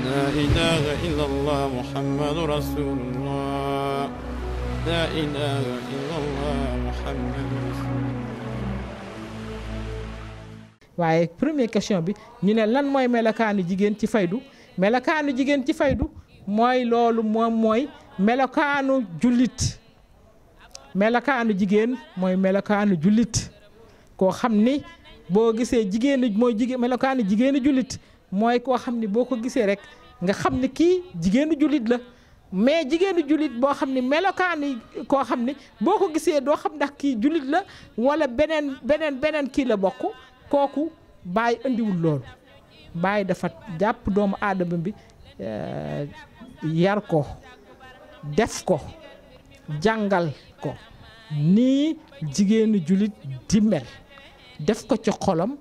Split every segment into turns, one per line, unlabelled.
لا إله إلا الله محمد رسول الله لا إله إلا الله محمد رسول الله.
waaye première question bi ñu ne lan mooy melokaanu jigéen ci faydu. melokaanu jigéen ci faydu mooy loolu moom mooy melokaanu jullit. melokaanu jigéen mooy melokaanu jullit koo xam ni boo gisee jigéen mooy jigéen melokaanu jigéenu jullit mooy koo xam ni boo ko gisee rek nga xam ni kii jigéenu jullit la. mais jigéenu jullit boo xam ni melokaani koo xam ni boo ko gisee doo xam ndax kii jullit la wala beneen kii la bokk. kooku Baay indiwul loolu Baay dafa jàpp doomu aadama bi yar ko def ko jàngal ko nii jigéenu jullit di mel def ko ci xolam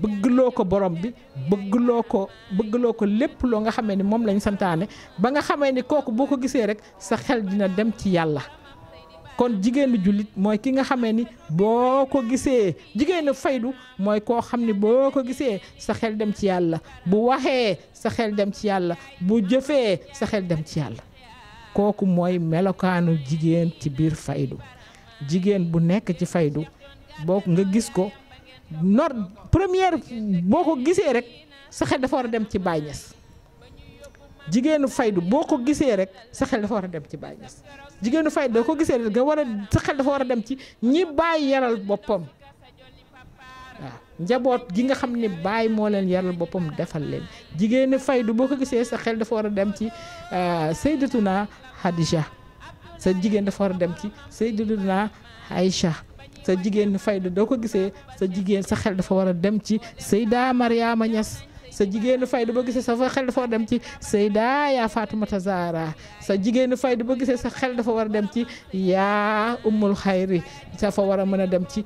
bëggloo ko borom bi bëggloo ko lépp loo nga xamee ni moom lañ santaane ba nga xamee ni kooku boo ko gisee rek sa xel dina dem ci yàlla. kon jigéenu jullit mooy ki nga xamee ni boo ko gisee jigéenu faydu mooy koo xam ni boo ko gisee sa xel dem ci yàlla bu waxee sa xel dem ci yàlla bu jëfee sa xel dem ci yàlla. kooku mooy melokaanu jigéen ci biir faydu. jigéen bu nekk ci faydu boo nga gis ko première boo ko gisee rek sa xel dafa war a dem ci Baay Ñas. jigéenu faydu boo ko gisee rek sa xel dafa war a dem ci Baay Ñas. jigéenu faydu boo ko gisee rek sa xel dafa war a dem ci ñi Baay yaral boppam. waaw njaboot gi nga xam ne Baay moo leen yaral boppam defal leen. jigéenu faydu boo ko gisee sa xel dafa war a dem ci Sayyidatuna Hadija. sa jigéen dafa war a dem ci Sayyidatuna Aïcha. sa jigéenu faydu doo ko gisee sa xel dafa war a dem ci Sayda Mariama Ñas. sa jigéenu faydu boo gisee sa xel dafa war a dem ci Sayda yaa Fatumata Zahra. sa jigéenu faydu boo gisee sa xel dafa war a dem ci yaa Ummul Xayri. sa fa war a mën a dem ci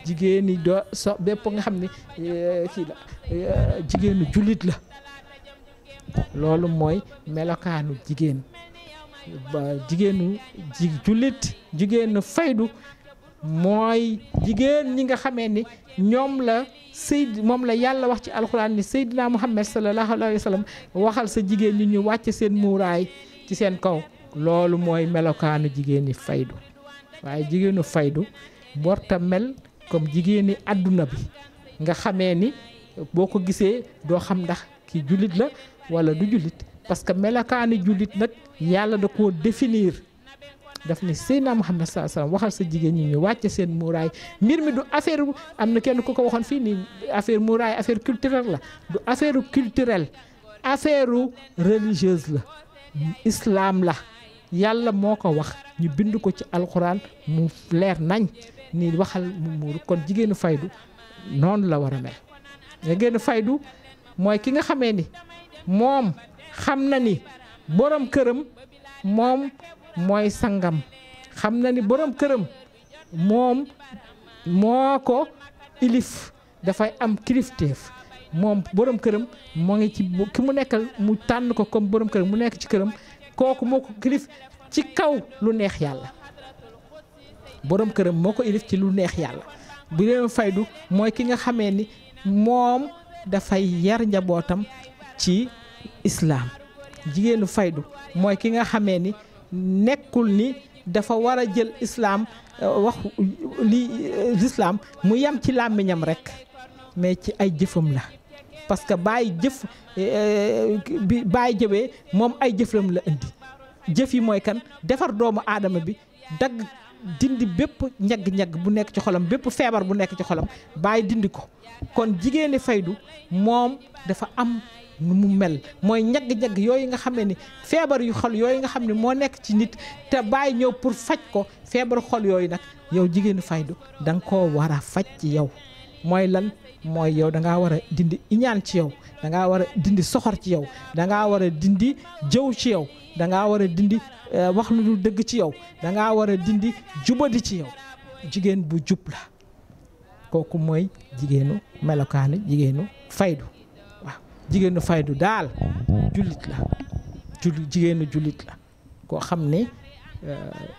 jigéen yi doo so bépp nga xam ne kii la jigéenu jullit la. loolu mooy melokaanu jigéen jullit jigéenu faydu mooy jigéen ñi nga xamee ni moom la yàlla wax ci alxuraan ni Seydina Muhammad sallallahu alayhi wa sallam waxal sa jigéen ñi ñu wàcc seen muuraay ci seen kaw. loolu mooy melokaanu jigéeni faydu. waaye jigéenu faydu borta mel comme jigéeni àdduna bi nga xamee ni boo ko gisee doo xam ndax kii jullit la wala du jullit parce que melokaani jullit nag yàlla da koo définir. daf ni Seydina Muhammad sallallahu alayhi wasallam waxal sa jigéen ñi ñu wàcce seen muuraay. mbir mi du affaire am na kenn ku ko waxoon fii nii affaire muuraay affaire culturelle la du affaire culturelle affaire religieuse la. islam la yàlla moo ko wax ñu bind ko ci alxuraan mu leer nañ ni waxal mu muuru. kon jigéenu faydu noonu la war a mel. jigéenu faydu mooy ki nga xamee ni moom xam na ni borom këram moom mooy sangam. xam na ni borom këram moom moo ko ilif dafay am kilifteef. moom borom këram moo ngi ci ki mu nekkal mu tànn ko comme borom këram mu nekk ci këram kooku moo ko kilif ci kaw lu neex yàlla. borom këram moo ko ilif ci lu neex yàlla. bu leen faydu mooy ki nga xamee ni moom dafay yar njabootam ci islaam. jigéenu faydu mooy ki nga xamee ni nekkul ni dafa war a jël islaam wax lislaam mu yem ci làmmiñam rek mais ci ay jëfam la. parce que bàyyi jëf bi bàyyi jëwee moom ay jëfam la indi. jëf yi mooy kan defar doomu aadama bi dagg dindi bépp ñagg-ñagg bu nekk ci xolam bépp feebar bu nekk ci xolam bàyyi dindi ko. kon jigéeni faydu moom dafa am nu mu mel mooy ñagg-ñagg yooyu nga xam ne ni feebar yu xol yooyu nga xam ne moo nekk ci nit te bàyyi ñëw pour faj ko feebar xol yooyu nag yow jigéenu faydu da nga koo war a faj ci yow. mooy lan mooy yow da ngaa war a dindi iñaan ci yow da ngaa war a dindi soxor ci yow da ngaa war a dindi jëw ci yow da ngaa war a dindi wax lu dul dëgg ci yow da ngaa war a dindi jubadi ci yow. jigéen bu jub la kooku mooy jigéenu melokaanu jigéenu faydu. waaw jigéenu faydu daal jullit la jigéenu jullit la koo xam ne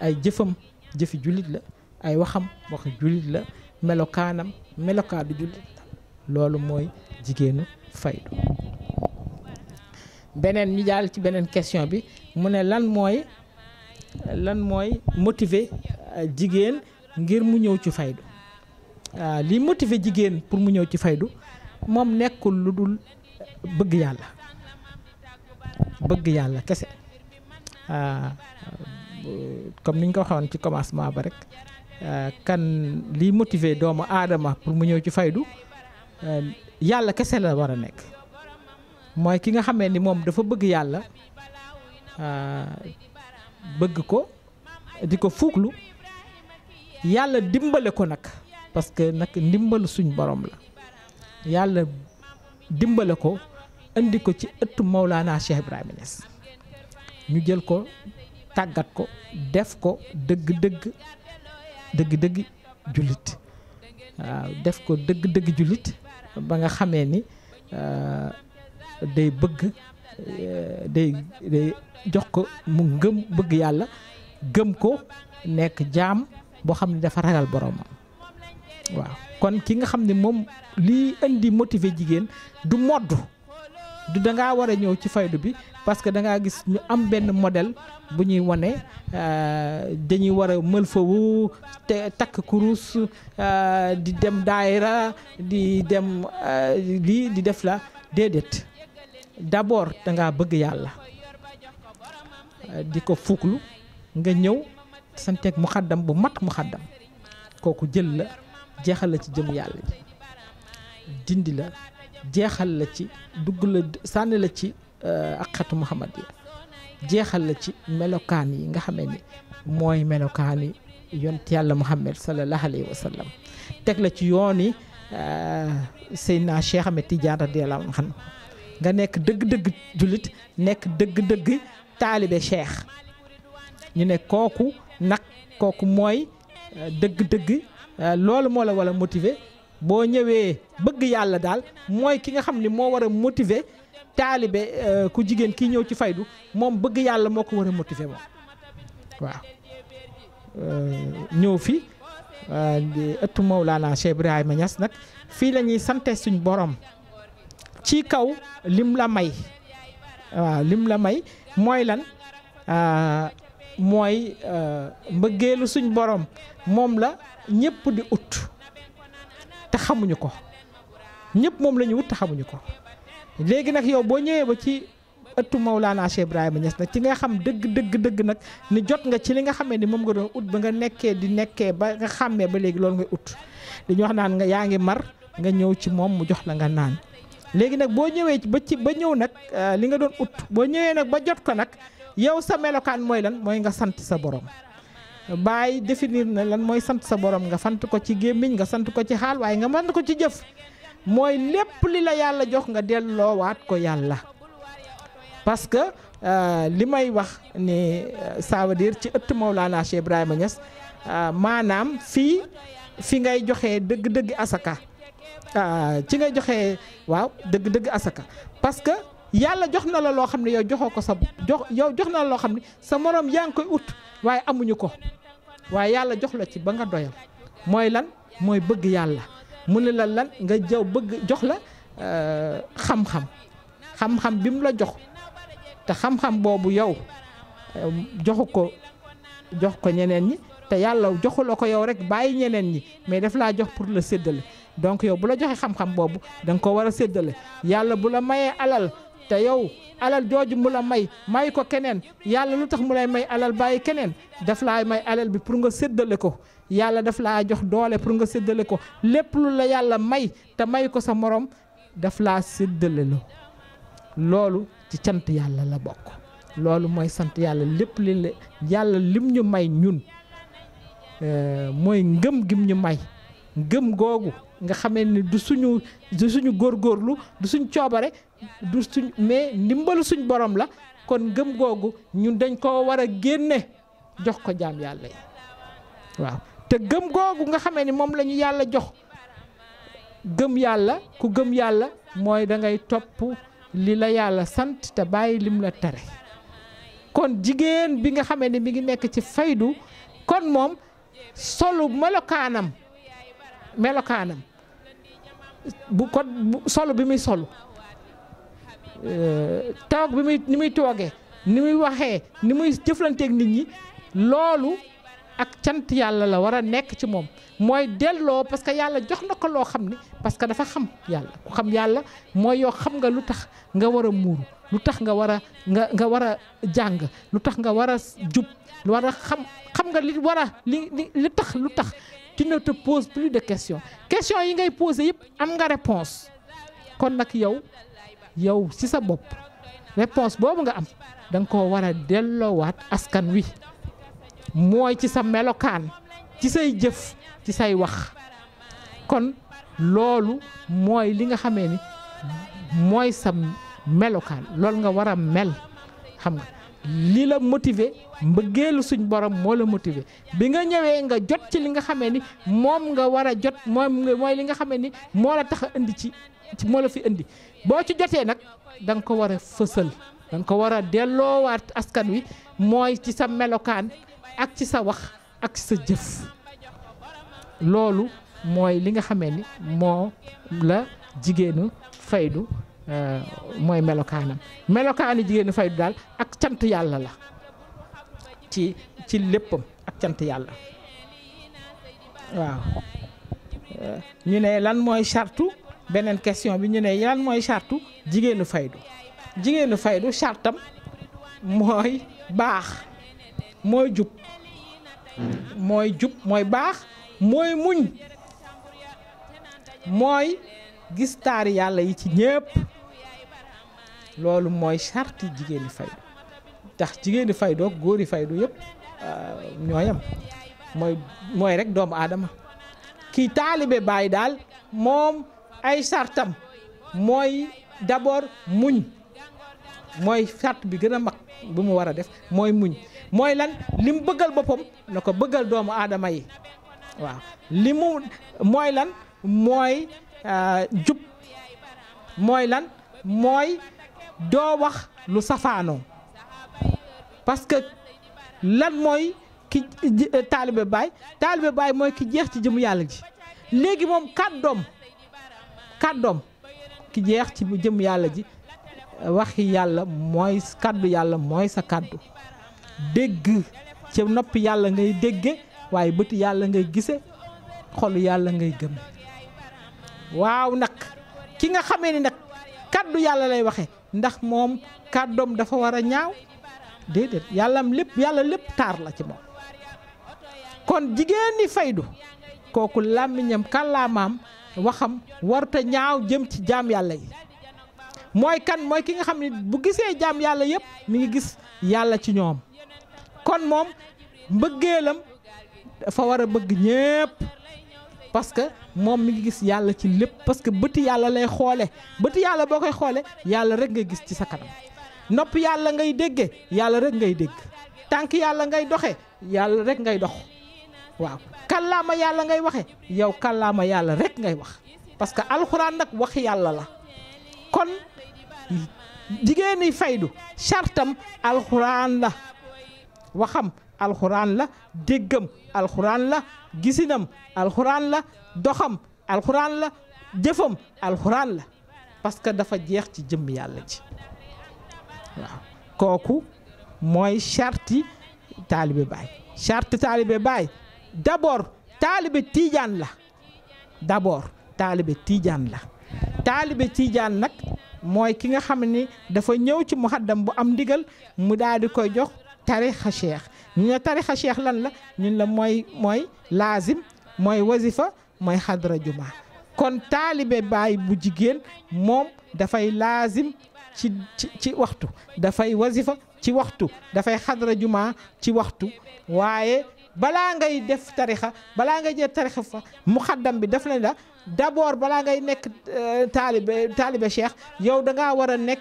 ay jëfam jëfi jullit la ay waxam waxi jullit la melokaanam melokaanu jullit la loolu mooy jigéenu faydu. beneen ñu jàll ci beneen question bi mu ne lan mooy motiver jigéen ngir mu ñëw ci faydu. li motiver jigéen pour mu ñëw ci faydu moom nekkul lu dul bëgg yàlla kese. comme niñ ko waxoon ci commencement ba rek kan liy motiver doomu aadama pour mu ñëw ci faydu yàlla kese la war a nekk. mooy ki nga xamee ni moom dafa bëgg yàlla bëgg ko di ko fuuglu yàlla dimbale ko nag parce que nag ndimbalu suñ borom la yàlla dimbale ko indi ko ci ëttu Mawlana Cheikh Ibrahima Niass ñu jël ko tàggat ko def ko dëgg jullit waaw def ko dëgg jullit ba nga xamee ni day bëgg day jox ko mu ngëm bëgg yàlla gëm ko nekk jaam boo xam ne dafa ragal boromam waaw kon ki nga xam ne moom lii indi motiver jigéen du modd du dangaa war a ñëw ci faydu bi parce que dangaa gis ñu am benn modèle bu ñuy wane dañuy war a mël fawu te takk kurus di dem daayira di dem lii di def la déedéet d'abord dangaa bëgg yàlla di ko fuuklu nga ñëw santeeg muxaddam bu mat muxaddam kooku jël la jeexal la ci jëm yàlla ji dindi la jeexal la ci dugg la sànni la ci aqatu Muhammad yi jeexal la ci melokaan yi nga xamee ni mooy melokaan yi yont yàlla Muhammad sallallahu alayhi wa sallam teg la ci yoon yi Seydina Cheikh Ahmed Tidiane radiyallahu anhu nga nekk dëgg-dëgg jullit nekk dëgg-dëgg taalibe Cheikh ñu ne kooku nag kooku mooy dëgg-dëgg loolu moo la war a motiver boo ñëwee bëgg yàlla daal mooy ki nga xam ni moo war a motiver taalibe ku jigéen kii ñëw ci faydu moom bëgg yàlla moo ko war a motiver moom waaw ñëw fi di ëttu Mawlana Cheikh Ibrahima Niass nag fii la ñuy sante suñ borom ci kaw lim la may waaw lim la may mooy lan mooy mbëggeelu suñ borom moom la ñëpp di ut te xamuñu ko ñëpp moom la ñu ut te xamuñu ko léegi nag yow boo ñëwee ba ci ëttu Mawlana Cheikh Ibrahima Niass nag ci nga xam dëgg nag ni jot nga ci li nga xamee ni moom nga doon ut ba nga nekkee ba nga xàmmee ba léegi loolu ngay ut dañu wax naan nga yaa ngi mar nga ñëw ci moom mu jox la nga naan léegi nag boo ñëwee ba ñëw nag li nga doon ut boo ñëwee nag ba jot ko nag yow sa melokaan mooy lan mooy nga sant sa borom bàyyi définir na lan mooy sant sa borom nga sant ko ci gémmiñ nga sant ko ci xaal waaye nga mën ko ci jëf mooy lépp li la yàlla jox nga delloowaat ko yàlla parce que li may wax ni ça veut dire ci ëtt Mawlana Cheikh Ibrahima Niass maanaam fi ngay joxee dëgg-dëgg asaka ci ngay joxee waaw dëgg-dëgg asaka parce que yàlla jox na la loo xam ne yow joxoo ko yow jox na la loo xam ne sa morom yaa ngi koy ut waaye amuñu ko waaye yàlla jox la ci ba nga doyal mooy lan mooy bëgg yàlla mu ne la lan nga jaw bëgg jox la xam-xam bi mu la jox te xam-xam boobu yow jox ko ñeneen ñi te yàlla joxuloo ko yow rek bàyyi ñeneen ñi mais daf laa jox pour la séddale donc yow bu la joxee xam-xam boobu da nga ko war a séddale yàlla bu la mayee alal te yow alal jooju mu la may ko keneen yàlla lu tax mu lay may alal bàyyi keneen daf laa may alal bi pour nga séddale ko yàlla daf laa jox doole pour nga séddale ko lépp lu la yàlla may te may ko sa morom daf laa séddale loolu ci cant yàlla la bokk loolu mooy sant yàlla lépp li la yàlla lim ñu may ñun mooy ngëm gim ñu may ngëm googu nga xamee ni du suñu góorgóorlu du suñ coobare du suñ mais ndimbalu suñ borom la kon ngëm googu ñun dañ ko war a génne jox ko jaam yàlla yi waaw te gëm googu nga xamee ni moom la ñu yàlla jox gëm yàlla ku gëm yàlla mooy da ngay topp li la yàlla sant te bàyyi lim la tere kon jigéen bi nga xamee ni mi ngi nekk ci faydu kon moom solu melokaanam bu solu bi muy solu toog bi ni muy toogee ni muy waxee ni muy jëflanteeg nit ñi loolu ak cant yàlla la war a nekk ci moom mooy delloo parce que yàlla jox na ko loo xam ni parce que dafa xam yàlla ku xam yàlla mooy yow xam nga lu tax nga war a muuru lu tax nga war a nga war a jàng lu tax nga war a jub lu war a xam nga li war a li tax lu tax tu ne te poses plus de questions yi ngay poser yëpp am nga réponse kon nag yow ci sa bopp réponse boobu nga am da nga koo war a delloowaat askan wi mooy ci sa melokaan ci say jëf ci say wax kon loolu mooy li nga xamee ni mooy sa melokaan loolu nga war a mel xam nga li la motiver mbëggeelu suñ borom moo la motiver bi nga ñëwee nga jot ci li nga xamee ni moom nga war a jot mooy li nga xamee ni moo la tax a indi ci moo la fi indi boo ci jotee nag da nga ko war a fësal da nga ko war a delloowaat askan wi mooy ci sa melokaan ak ci sa wax ak ci sa jëf loolu mooy li nga xamee ni moo la jigéenu Faydou mooy melokaani jigéenu Faydou daal ak cant yàlla la ci léppam ak cant yàlla waaw ñu ne lan mooy chartu beneen question bi ñu ne lan mooy chartu jigéenu Faydou chartam mooy baax mooy jub mooy baax mooy muñ mooy gis taari yàlla yi ci ñépp loolu mooy charti jigéeni Faydou tax jigéeni Faydou ak góori Faydou yëpp ñooyam mooy rek doomu aadama kii taalibe Baay daal moom ay sartam mooy d'abord muñ mooy sart bi gën a mag bu mu war a def mooy muñ mooy lan li mu bëggal boppam na ko bëggal doomu aadama yi waaw li mu mooy lan mooy jub mooy lan mooy doo wax lu safaanoo parce que lan mooy ki taalibe Baay mooy ki jeex ci jëmu yàlla ji léegi moom kàddoom ki jeex ci jëmu yàlla ji waxi yàlla mooy kàddu yàlla mooy sa kàddu dégg ci noppi yàlla ngay dégge waaye bëti yàlla ngay gise xolu yàlla ngay gëm waaw nag ki nga xamee ni nag kàddu yàlla lay waxe ndax moom kàddoom dafa war a ñaaw déedéet yàlla lépp taar la ci moom kon jigéen ñi Faydou kooku làmmiñam kàllaamaam waxam warta ñaaw jëm ci jaam yàlla yi mooy kan mooy ki nga xam ne bu gisee jaam yàlla yëpp mi ngi gis yàlla ci ñoom kon moom mbëggeelam dafa war a bëgg ñépp parce que moom mi ngi gis yàlla ci lépp parce que bëti yàlla lay xoole bëti yàlla boo koy xoole yàlla rek ngay gis ci sa kanam nopp yàlla ngay dégge yàlla rek ngay dégg tànk yàlla ngay doxe yàlla rek ngay dox waaw kàllaama yàlla ngay waxe yow kàllaama yàlla rek ngay wax parce que alxuraan nag waxi yàlla la kon jigéeni Faydou chartam alxuraan la waxam alxuraan la déggam alxuraan la gisinam alxuraan la doxam alxuraan la jëfam alxuraan la parce que dafa jeex ci jëmm yàlla ji waaw kooku mooy charti taalibe Baay charte taalibe Baay d'abord taalibe tiijaan la taalibe tiijaan nag mooy ki nga xam ni dafa ñëw ci muhaddam bu am ndigal mu daal di koy jox tarixa cheikh ñu ne tarixa cheikh lan la ñun la mooy laazim mooy wazifa mooy xadra juma kon taalibe Baay bu jigéen moom dafay laazim ci waxtu dafay wazifa ci waxtu dafay xadra juma ci waxtu waaye balaa ngay def tarixa balaa ngay jël tarixa fa muxaddam bi daf leen la d'abord balaa ngay nekk taalibe cheikh yow dangaa war a nekk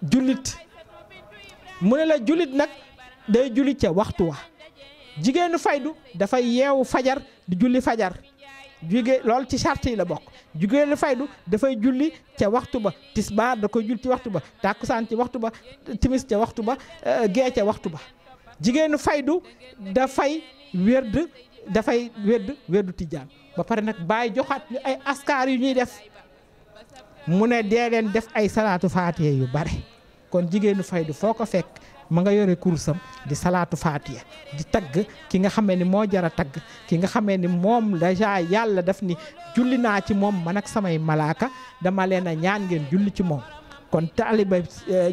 jullit mu ne la jullit nag day julli ca waxtu wa jigéenu Faydou dafay yeewu fajar di julli fajar loolu ci charte yi la bokk jigéenu Faydou dafay julli ca waxtu ba tisbaar da koy julli ci waxtu ba tàkkusaan ci waxtu ba timis ca waxtu ba gee ca waxtu ba jigéenu Faydou dafay wérdu tijaan ba pare nag Baay joxaat ñu ay askar yu ñuy def mu ne dee leen def ay salaatu faatiya yu bare kon jigéenu faydu foo ko fekk ma nga yore kursam di salaatu faatiya di tagg ki nga xamee ni moo jara tagg ki nga xamee ni moom déjà yàlla daf ni julli naa ci moom man ak samay malaaka dama leen a ñaan ngeen julli ci moom kon taaliba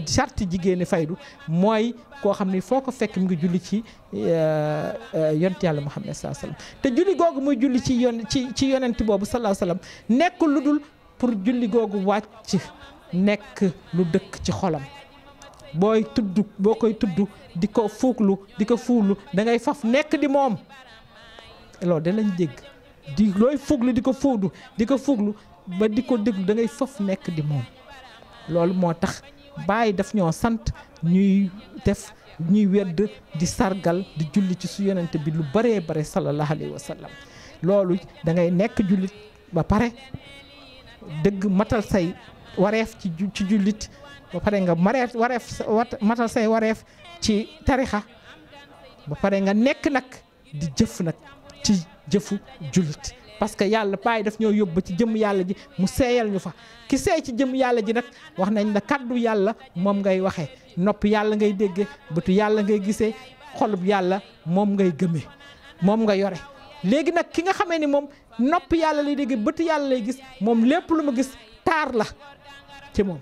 sarti jigéeni faydu mooy koo xam ni foo ko fekk mu ngi julli ci yonent yàlla Muhammad sallallahu alayhi wasallam te julli googu muy julli ci yonent boobu sallallahu alayhi wasallam nekk lu dul pour julli googu wàcc nekk lu dëkk ci xolam boo koy tudd di ko fuuglu di ko fuuglu da ngay faf nekk di moom loolu da lañ dégg di looy fuuglu di ko fuuglu ba di ko déglu da ngay faf nekk di moom loolu moo tax Baay daf ñoo sant ñuy wedd di sargal di julli ci su yonent bi lu baree bare sallallahu alayhi wa sallam loolu da ngay nekk jullit ba pare dëgg matal say wareef ci jullit ba pare nga matal say wareef ci tarixa ba pare nga nekk nag di jëf nag ci jëfu jullit parce que yàlla Baay daf ñoo yóbbu ci jëm yàlla ji mu seeyal ñu fa ki seey ci jëm yàlla ji nag wax nañ la kaddu yàlla moom ngay waxee nopp yàlla ngay déggee bëtu yàlla ngay gisee xolub yàlla moom ngay gëmee moom nga yore léegi nag ki nga xamee ni moom nopp yàlla lay déggee bëtu yàlla lay gis moom lépp lu ma gis taar la ci moom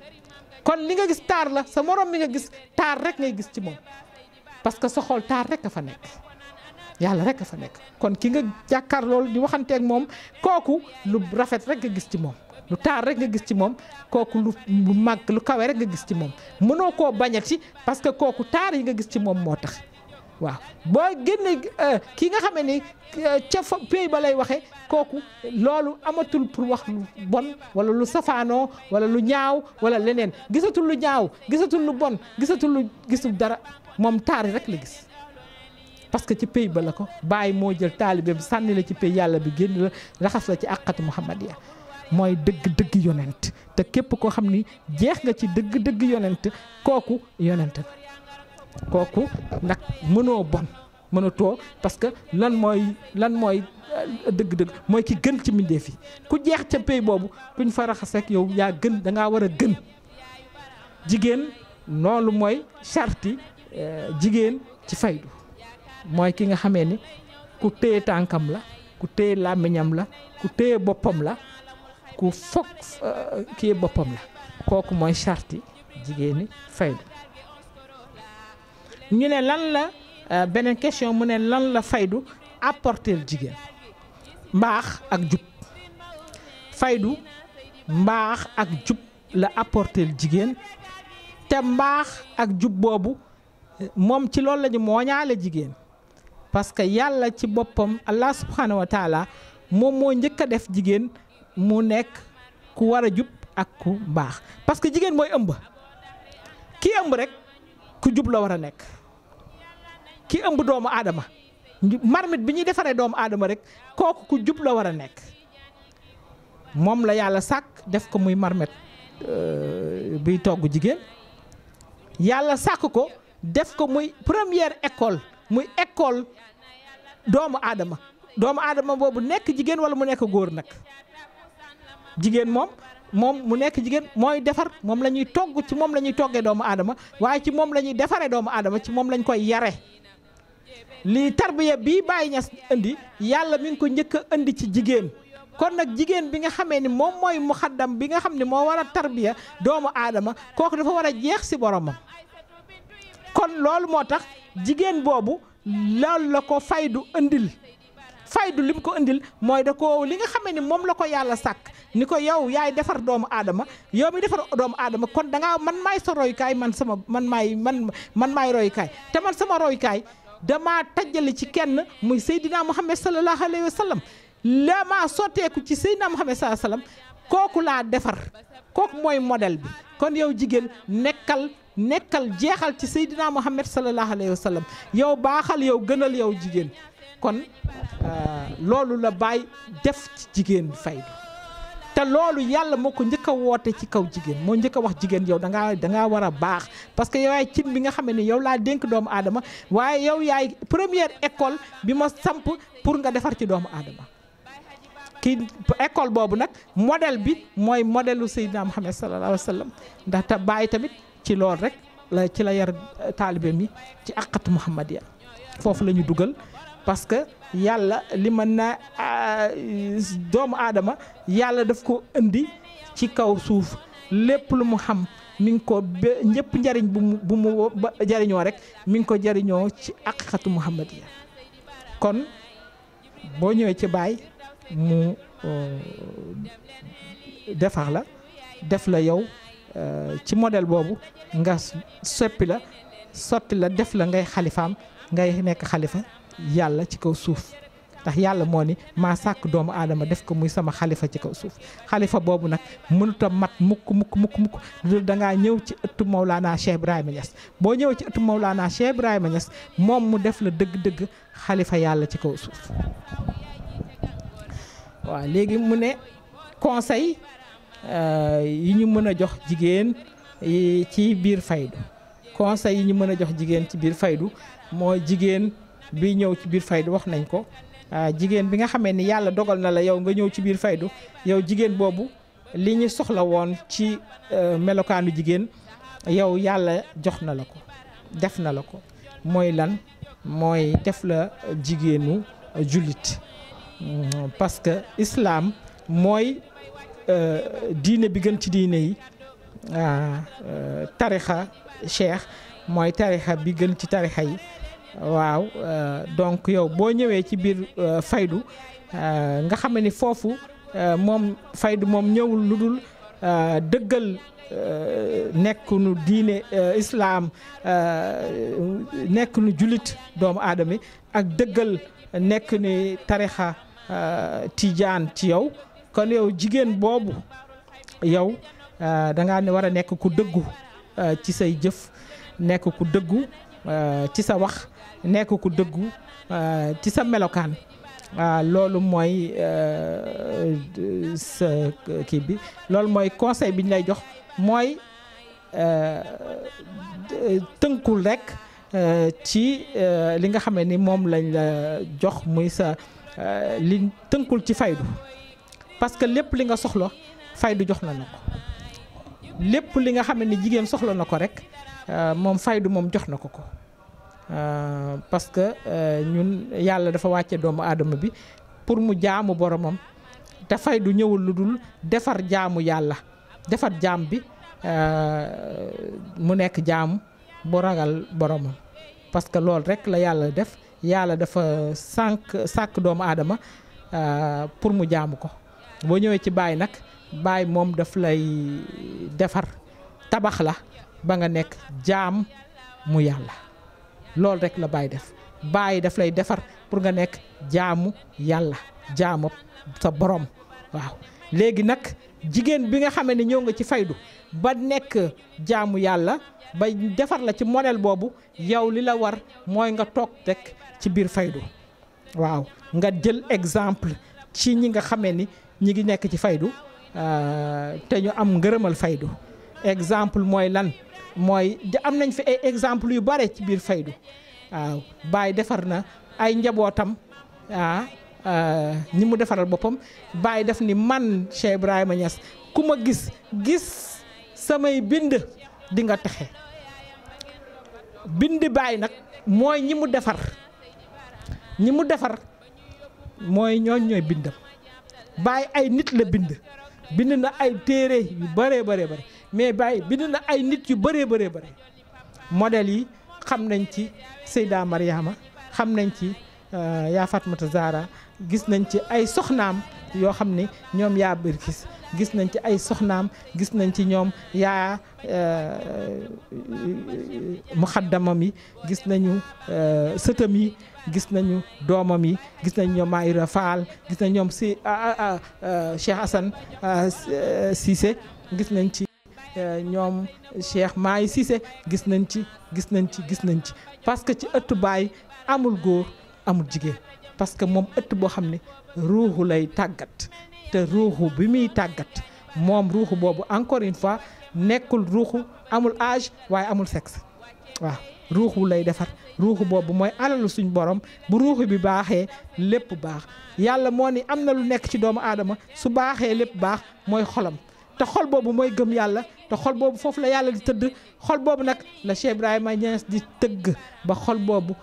kon li nga gis taar la sa morom mi nga gis taar rek ngay gis ci moom parce que sa xol taar rek a fa nekk yàlla rek a fa nekk kon ki nga jàkkaar loolu di waxanteeg moom kooku lu rafet rek nga gis ci moom lu taar rek nga gis ci moom kooku lu màgg lu kawe rek nga gis ci moom mënoo koo bañati parce que kooku taar yi nga gis ci moom moo tax waaw boo génne ki nga xamee ni ca fa pays ba lay waxee kooku loolu amatul pour wax lu bon wala lu safaanoo wala lu ñaaw wala leneen gisatul lu ñaaw gisatul lu bon gisul dara moom taar yi rek la gis parce que ci pays ba la ko Baay moo jël taalibe bi sànni la ci pays yàlla bi génn la raxas la ci àqatu muhammadiya mooy dëgg yonent te képp koo xam ni jeex nga ci dëgg yonent kooku yonent la kooku nag mënoo bon mënatoo parce que lan mooy dëgg mooy ki gën ci mbindeef yi ku jeex ca pays boobu kuñ fa raxas rek yow yaa gën da ngaa war a gën jigéen loolu mooy charti jigéen ci faydu mooy ki nga xamee ni ku téye tànkam la ku téye làmmiñam la ku téye boppam la ku foog kii boppam la kooku mooy charti jigéeni faydu ñu ne lan la beneen question mu ne lan la faydu apporter jigéen mbaax ak jub faydu mbaax ak jub la apporter jigéen te mbaax ak jub boobu moom ci loolu la ñu mooñaale jigéen parce que yàlla ci boppam Allah subhanahu wa taala moom moo njëkk a def jigéen mu nekk ku war a jub ak ku baax parce que jigéen mooy ëmb ki ëmb rek ku jub la war a nekk ki ëmb doomu aadama marmite bi ñuy defaree doomu aadama rek kooku ku jub la war a nekk moom la yàlla sàkk def ko muy marmite biy togg jigéen yàlla sàkk ko def ko muy première école muy école doomu aadama boobu nekk jigéen wala mu nekk góor nag jigéen moom mu nekk jigéen mooy defar moom la ñuy togg ci moom la ñuy toggee doomu aadama waaye ci moom la ñuy defaree doomu aadama ci moom lañ koy yare lii tarbiya bii Baay Ñas indi yàlla mi ngi ko njëkk a indi ci jigéen kon nag jigéen bi nga xamee ni moom mooy muxaddam bi nga xam ne moo war a tarbiya doomu aadama kooku dafa war a jeex si boromam kon loolu moo tax jigéen boobu loolu la ko faydu indil faydu li mu ko indil mooy da ko li nga xamee ni moom la ko yàlla sàkk ni ko yow yaay defar doomu aadama yow mi defar doomu aadama kon da ngaa man maay sa royukaay man maay royukaay te man sama royukaay dama tajjali ci kenn muy Seydina Muhammad sallallahu alayhi wa sallam la maa sotteeku ci Seydina Muhammad sallallahu alayhi wa sallam kooku laa defar kooku mooy modèle bi kon yow jigéen nekkal jeexal ci Seydina Muhammad sallallahu alayhi wa sallam yow baaxal yow gënal yow jigéen kon loolu la Baay def ci jigéen faydu te loolu yàlla moo ko njëkk a woote ci kaw jigéen moo njëkk a wax jigéen yow da ngaa war a baax parce que yow yaay cin bi nga xam ne yow laa dénk doomu aadama waaye yow yaay première école bi ma samp pour nga defar ci doomu aadama kii école boobu nag modèle bi mooy modèle u Seydina Muhammad sallallahu alayhi wa sallam ndax te bàyyi tamit ci loolu rek ci la yar taalibe mi ci àqatu Muhammadiya foofu la ñu dugal parce que yàlla li mën na doomu aadama yàlla daf ko indi ci kaw suuf lépp lu mu xam mi ngi ko ñëpp njariñ bu mu jariñoo rek mi ngi ko jariñoo ci àqatu Muhammadiya kon boo ñëwee ci baay mu defar la def la yow ci modèle boobu nga sotti la def la ngay xalifaam ngay nekk xalifa yàlla ci kaw suuf ndax yàlla moo ni maa sàkk doomu aadama def ko muy sama xalifa ci kaw suuf xalifa boobu nag mënut a mat mukk dul dangaa ñëw ci ëttu Mawlana Cheikh Ibrahima Niass boo ñëwee ci ëttu Mawlana Cheikh Ibrahima Niass moom mu def la dëgg-dëgg xalifa yàlla ci kaw suuf waaw léegi mu ne conseil yi ñu mën a jox jigéen ci biir faydu conseil yi ñu mën a jox jigéen ci biir faydu mooy jigéen bi ñëw ci biir faydu wax nañ ko jigéen bi nga xamee ni yàlla dogal na la yow nga ñëw ci biir faydu yow jigéen boobu li ñu soxla woon ci melokaanu jigéen yow yàlla jox na la ko def na la ko mooy lan mooy def la jigéenu jullit parce que islam mooy diine bi gën ci diine yi tarixa cheikh mooy tarixa bi gën ci tarixa yi waaw donc yow boo ñëwee ci biir faydu nga xam ni foofu moom faydu moom ñëwul lu dul dëggal nekk nu diine islam nekk nu jullit doomu aadama ak dëggal nekk ni tarixa tijaan ci yow kon yow jigéen boobu yow dangaa ne war a nekk ku dëggu ci say jëf nekk ku dëggu ci sa wax nekk ku dëggu ci sa melokaan loolu mooy sa kii bi loolu mooy conseil bi ñu lay jox mooy tënkul rekk ci li nga xam ne ni moom lañ la jox muy sa li tënkul ci faydu parce que lépp li nga soxla faydu jox na la ko lépp li nga xam ne ni jigéen soxla na ko rek moom faydu moom jox na ko parce que ñun yàlla dafa wàcce doomu aadama bi pour mu jaamu boromam te faydu ñëwul lu dul defar jaamu yàlla defar jaam bi mu nekk jaamu bu ragal boromam parce que loolu rek la yàlla def yàlla dafa sàkk doomu aadama pour mu jaamu ko boo ñëwee ci baay nag baay moom daf lay defar tabax la ba nga nekk jaam mu yàlla loolu rek la baay def baay daf lay defar pour nga nekk jaamu yàlla jaamu sa borom waaw léegi nag jigéen bi nga xam ne ñëw nga ci faydu ba nekk jaamu yàlla ba defar la ci modèle boobu yow li la war mooy nga toog rek ci biir faydu waaw nga jël exemple ci ñi nga xamee ni ñi ngi nekk ci faydu te ñu am ngërëmal faydu exemple mooy lan mooy am nañ fi ay exemple yu bare ci biir faydu waaw baay defar na ay njabootam ñi mu defaral boppam baay def ni man Cheikh Ibrahima Niass ku ma gis samay bind di nga texe bind baay nag mooy ñi mu defar mooy ñooy bindam baay ay nit la bind na ay téere yu bëree mais baay bind na ay nit yu bëree modèle yi xam nañ ci Seyda Mariama xam nañ ci yaa Fatmata Zahra gis nañ ci ay soxnaam yoo xam ne ñoom yaa Birkis gis nañ ci ay soxnaam gis nañ ci ñoom yaa muxaddamam yi gis nañu sëtam yi gis nañu doomam yi gis nañu ñoom Mayra Fall gis nañ ñoom si Cheikh Assane Cissé gis nañ ci ñoom Cheikh Maay Cissé gis nañ ci parce que ci ëttu baay amul góor amul jigéen parce que moom ëtt boo xam ne ruuxu lay tàggat te ruuxu bi muy tàggat moom ruuxu boobu encore une fois nekkul ruuxu amul âge waaye amul sexe waaw ruuxu lay defar ruuxu boobu mooy alalu suñ borom bu ruuxu bi baaxee lépp baax yàlla moo ni am na lu nekk ci doomu aadama su baaxee lépp baax mooy xolam te xol boobu mooy gëm yàlla te xol boobu foofu la yàlla di tëdd xol boobu nag la Cheikh Ibrahima Niass di tëgg ba xol boobu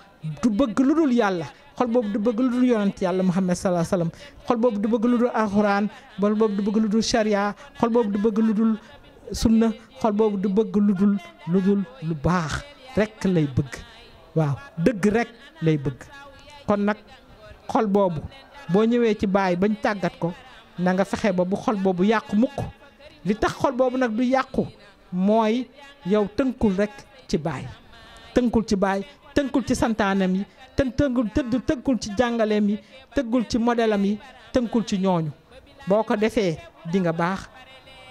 du bëgg lu dul yàlla xol boobu du bëgg lu dul yonent yàlla Muhammad sallallahu alayhi wasallam xol boobu du bëgg lu dul alxuraan xol boobu du bëgg lu dul sharia xol boobu du bëgg lu dul sunna xol boobu du bëgg lu dul lu baax rekk lay bëgg waaw dëgg rekk lay bëgg kon nag xol boobu boo ñëwee ci baay bañ tàggat ko na nga fexe ba bu xol boobu yàqu mukk li tax xol boobu nag du yàqu mooy yow tënkul rekk ci baay tënkul ci baay tënkul ci santaanem yi tënkul ci jàngaleem yi tëggul ci modelam yi tënkul ci ñooñu boo ko defee di nga baax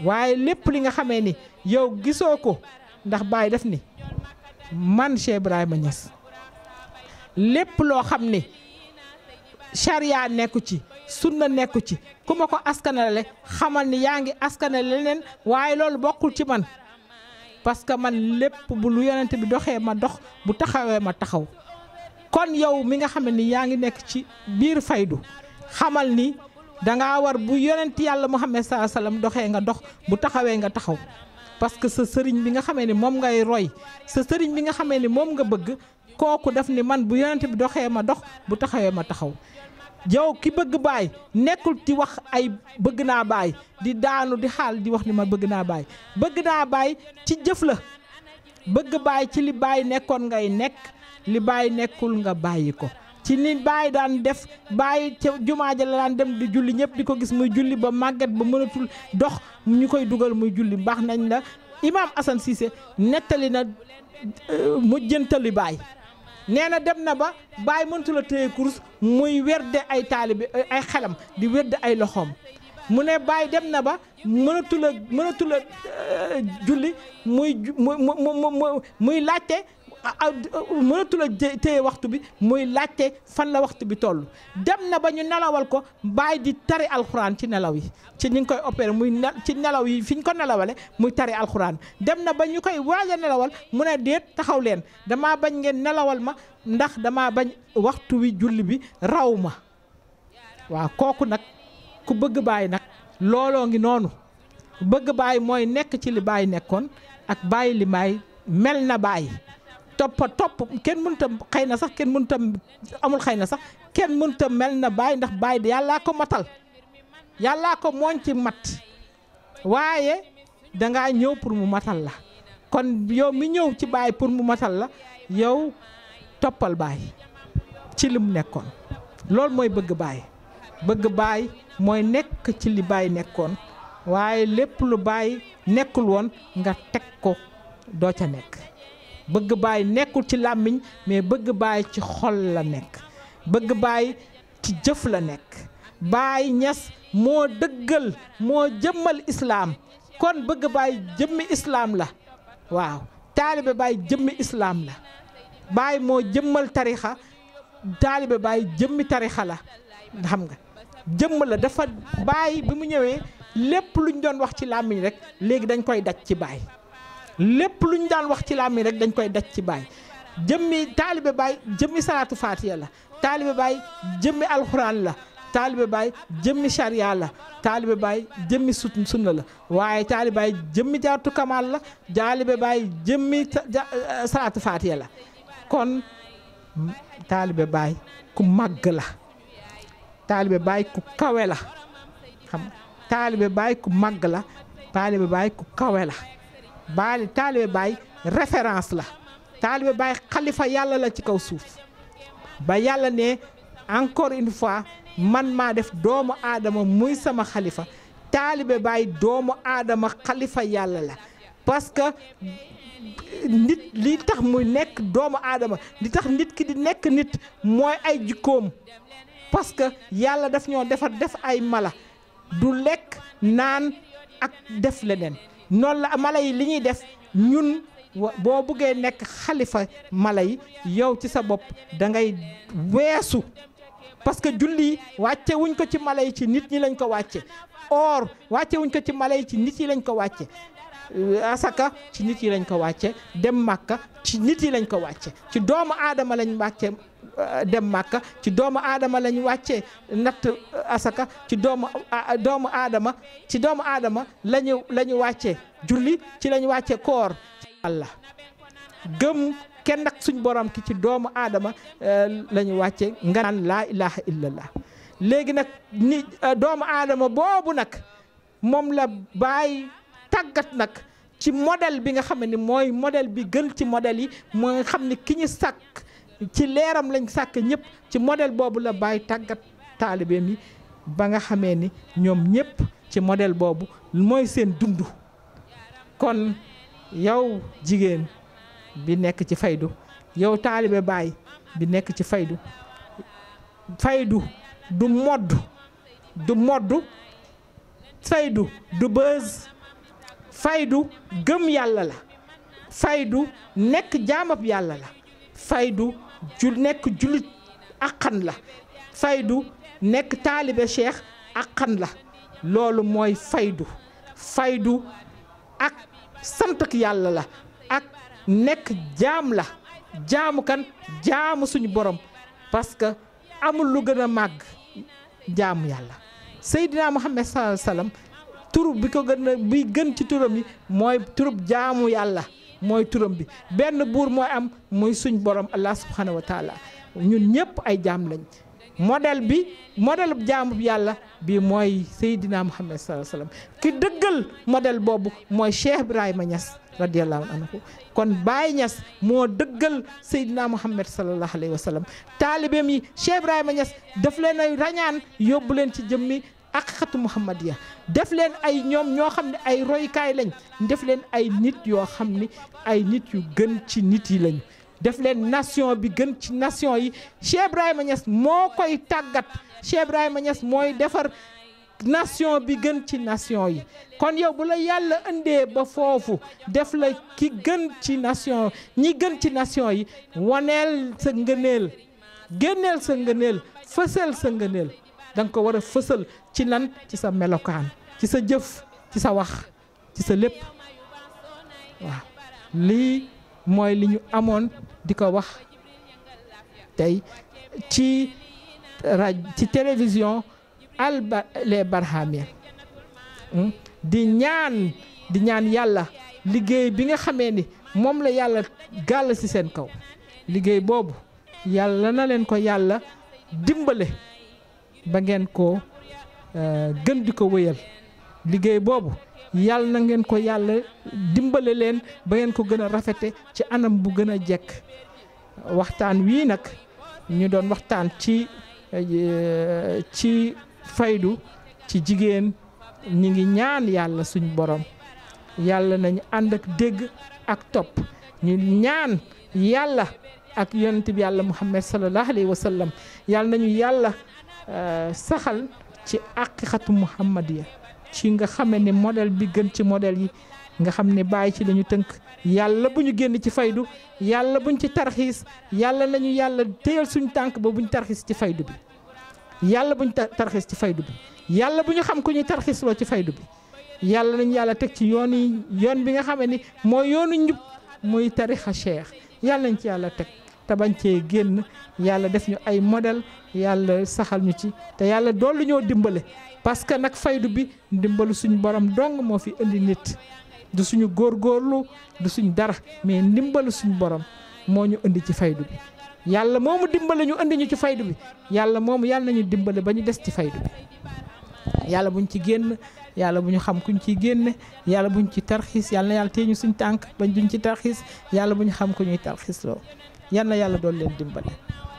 waaye lépp li nga xamee ni yow gisoo ko ndax baay def ni man Cheikh Ibrahima Niass lépp loo xam ni charia nekku ci sunna nekku ci ku ma ko askanale xamal ni yaa ngi askanale leneen waaye loolu bokkul ci man parce que man lépp bu lu yonent bi doxee ma dox bu taxawee ma taxaw kon yow mi nga xam ni yaa ngi nekk ci biir faydu xamal ni dangaa war bu yonent yàlla Muhammad sallallahu alayhi wasallam doxee nga dox bu taxawee nga taxaw parce que sa sëriñ bi nga xamee ni moom ngay roy sa sëriñ bi nga xamee ni moom nga bëgg kooku def ni man bu yonent bi doxee ma dox bu taxawee ma taxaw yow ki bëgg baay nekkul ci wax ay bëgg naa baay di daanu di xaal di wax ni ma bëgg naa baay ci jëf la bëgg baay ci li baay nekkoon ngay nekk li baay nekkul nga bàyyi ko ci ni baay daan def baay ca jumaa ja la daan dem di julli ñëpp di ko gis muy julli ba màgget ba mënatul dox ñu koy dugal muy julli baax nañ la Imaam Assane Cissé nettali na mujjantali baay nee na dem na ba baay mëntu a téye kurus muy werde ay taalibe ay xelam di werde ay loxoom mu ne baay dem na ba mënatu la julli muy laajte mënatu la téye waxtu bi muy laajte fan la waxtu bi toll dem na ba ñu nelawal ko baay di tari alxuraan ci nelaw yi ci ñu ngi koy opéré ci nelaw yi fi ñu ko nelawale muy tari alxuraan dem na ba ñu koy waaj a nelawal mu ne déet taxaw leen damaa bañ ngeen nelawal ma ndax damaa bañ waxtu wi julli bi raw ma waaw kooku nag ku bëgg baay nag looloo ngi noonu bëgg baay mooy nekk ci li baay nekkoon ak bàyyi li baay mel na baay topp kenn mënta xëy na sax kenn mënta amul xëy na sax kenn mënta mel na baay ndax baay yàllaa ko matal yàllaa ko mooñ ci mat waaye dangaa ñëw pour mu matal la kon yow mi ñëw ci baay pour mu matal la yow toppal baay ci li mu nekkoon loolu mooy bëgg baay mooy nekk ci li baay nekkoon waaye lépp lu baay nekkul woon nga teg ko doo ca nekk bëgg baay nekkul ci làmmiñ mais bëgg baay ci xol la nekk bëgg baay ci jëf la nekk baay Ñas moo dëggal moo jëmmal islaam kon bëgg baay jëmmi islaam la waaw taalibe baay jëmmi islaam la baay moo jëmmal tarixa taalibe baay jëmmi tarixa la xam nga jëmm la dafa baay bi mu ñëwee lépp luñ doon wax ci làmmiñ rek léegi dañ koy daj ci baay lépp lu ñu daan wax ci làmmiñ rek dañ koy daj ci baay jëmmi taalibe baay jëmmi salaatu faatiya la taalibe baay jëmmi alxuraan la taalibe baay jëmmi sharia la taalibe baay jëmmi sunna la waaye taalibe baay jëmmi jaartu kamal la taalibe baay jëmmi salaatu faatiya la kon taalibe baay ku màgg la taalibe baay ku kawe la xam taalibe baay ku màgg la taalibe baay ku kawe la taalibe baay référence la taalibe baay xalifa yàlla la ci kaw suuf ba yàlla ne encore une fois man maa def doomu aadama muy sama xalifa taalibe baay doomu aadama xalifa yàlla la parce que nit li tax muy nekk doomu aadama li tax nit ki di nekk nit mooy ay jikkoom parce que yàlla daf ñoo def ay mala du lekk naan ak def leneen noonu la mala yi li ñuy def ñun boo bëggee nekk xalifa mala yi yow ci sa bopp da ngay weesu parce que julli wàcce wuñ ko ci mala yi ci nit ñi lañ ko wàcce or wàcce wuñ ko ci mala yi ci nit yi lañ ko wàcce asaka ci nit yi lañ ko wàcce dem Màkka ci nit yi lañ ko wàcce ci doomu aadama lañ wàcce dem Màkka ci doomu aadama lañ wàcce natt asaka ci doomu aadama lañu wàcce julli ci lañu wàcce koor Allah gëm kenn ak suñ borom ki ci doomu aadama lañu wàcce nga naan laa ilaha illallah léegi nag ni doomu aadama boobu nag moom la bàyyi tàggat nag ci modèle bi nga xam ne mooy modèle bi gën ci modèle yi mooy xam ne ki ñu sàkk ci leeram lañ sàkk ñëpp ci modèle boobu la bàyyi tàggat taalibeem yi ba nga xamee ni ñoom ñëpp ci modèle boobu mooy seen dund. kon yow jigéen bi nekk ci faydu yow taalibe baay bi nekk ci faydu du modd faydu du bës faydu gëm yàlla la faydu nekk jaamab yàlla la faydu nekk jullit àqan la faydu nekk taalibe cheikh àqan la loolu mooy faydu ak sant ak yàlla la ak nekk jaam la jaamu kan jaamu suñu borom parce que amul lu gën a màgg jaamu yàlla Seydina Muhammad sallallahu alayhi wasallam turub bi ko bi gën ci turam yi mooy turub jaamu yàlla mooy turam bi benn buur mooy am muy suñ borom Allah subhanahu wa taala ñun ñëpp ay jaam lañ modèle jaamu yàlla bi mooy Seydina Muhammad sallallahu alayhi wasallam ki dëggal modèle boobu mooy Cheikh Ibrahima Niass radiyallahu anhu kon Baye Niass moo dëggal Seydina Muhammad sallallahu alayhi wasallam taalibeem yi Cheikh Ibrahima Niass daf leen ay rañaan yóbbu leen ci jëmmi haqiqatu muhammadiya def leen ay ñoom ñoo xam ne ay roykaay lañ def leen ay nit yoo xam ni ay nit yu gën ci nit yi lañu def leen nation bi gën ci nation yi Cheikh Ibrahima Niass moo koy tàggat Cheikh Ibrahima Niass mooy defar nation bi gën ci nation yi kon yow bu la yàlla indee ba foofu def la ki gën ci nation ñi gën ci nation yi waneel sa ngëneel génneel sa ngëneel fësal sa ngëneel da nga ko war a fësal ci lan ci sa melokaan ci sa jëf ci sa wax ci sa lépp waaw lii mooy li ñu amoon di ko wax tey ci télévision les barhamien di ñaan yàlla liggéey bi nga xamee ni moom la yàlla gàll ci seen kaw liggéey boobu yàlla na leen ko yàlla dimbale ba ngeen ko gën di ko wéyal liggéey boobu yàlla na ngeen ko yàlla dimbale leen ba ngeen ko gën a rafete ci anam bu gën a jekk waxtaan wii nag ñu doon waxtaan ci faydu ci jigéen ñi ngi ñaan yàlla suñ borom yàlla nañu ànd ak dégg ak topp ñu ñaan yàlla ak yonent bi yàlla Muhammad sallallahu alayhi wa sallam yàlla nañu yàlla saxal ci haqiqatu muhammadiya ci nga xamee ne modèle bi gën ci modèle yi nga xam ne bàyyi ci lañu tënk yàlla bu ñu génn ci faydu yàlla buñ ci tarxiis yàlla nañu yàlla téyal suñ tànk ba buñ tarxiis ci faydu bi yàlla buñ tarxiis ci faydu bi yàlla bu ñu xam ku ñuy tarxiisloo ci faydu bi yàlla nañu yàlla teg ci yoon bi nga xamee ni mooy yoonu njub muy tarixa cheikh yàlla nañ ci yàlla teg te bañ cee génn yàlla def ñu ay modèle yàlla saxal ñu ci te yàlla doolu ñoo dimbale parce que nag faydu bi dimbalu suñu borom dong moo fi indi nit du suñu góorgóorlu du suñu dara mais ndimbalu suñu borom moo ñu indi ci faydu bi yàlla moomu dimbale ñu indi ñu ci faydu bi yàlla nañu dimbale ba ñu des ci faydu bi yàlla buñ ci génn yàlla bu ñu xam kuñ ciy génne yàlla buñ ci tarxiis yàlla na yàlla téye ñu suñ tànk bañ duñ ci tarxiis yàlla bu ñu xam ku ñuy tarxiis loo yal na yàlla doon leen dimbale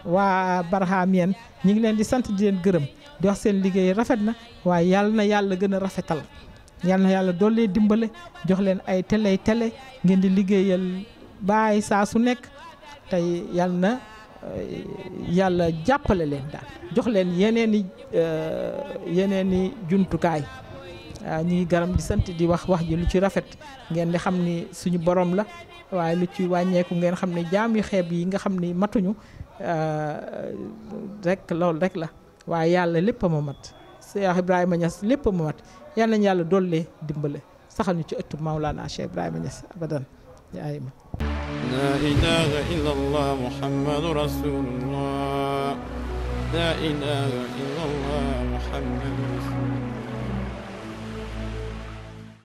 waa barhamien ñi ngi leen di sant di leen gërëm di wax seen liggéey rafet na waaye yàlla na yàlla gën a rafetal yal na yàlla doon leen dimbale jox leen ay télé ngeen di liggéeyal baay saa su nekk tey yal na yàlla jàppale leen daal jox leen yeneen i jumtukaay ñi ngi garam di sant di wax ji lu ci rafet ngeen di xam ni suñu borom la waaye lu ci wàññeeku ngeen xam ne jaam yu xeeb yi nga xam ni matuñu rek loolu rek la waaye yàlla lépp a ma mat Cheikh Ibrahima Niass lépp a ma mat yal nañu yàlla dollee dimbale saxal ñu ci ëttu Mawlana Cheikh Ibrahima Niass abadan ya ayma.
لا إله إلا الله محمد رسول الله لا إله إلا الله محمد